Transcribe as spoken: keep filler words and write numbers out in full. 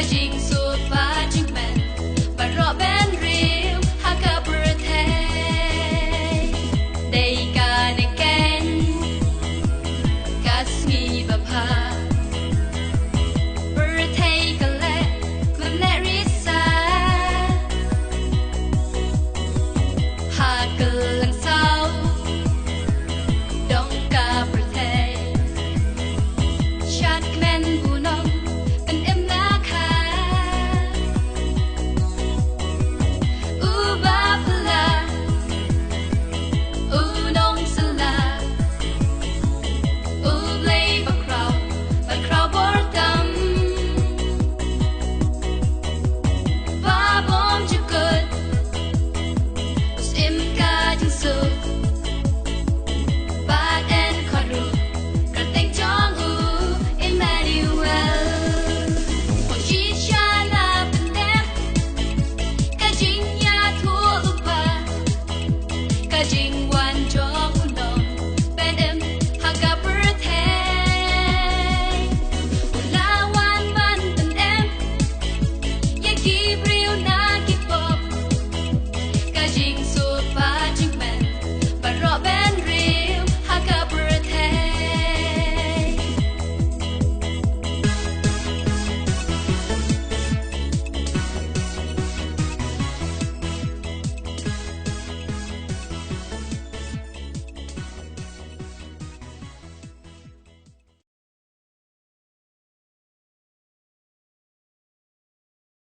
Jingsuk bad jingkmen baroh ban riew ha ka pyrthei. Dei kane keiñ ka sngi babha. Pyrthei ka leh, mem leh risa. Ha kylleng saw dong ka pyrthei. Shad kmen bunong, pynim na kha. U bapla, u nongsylla, U Blei bakhraw, bakhraw bor tam. Ba bym jukut, u syiem ka jingsuk. Bad yn khot ruh kyrteng jong u Emmanuel. Pynshai sha la pyndep ka jingïathuhlypa, ka jingwan jong u Nongpynim ha ka pyrthei. U la wan ban pynim ïa ki briew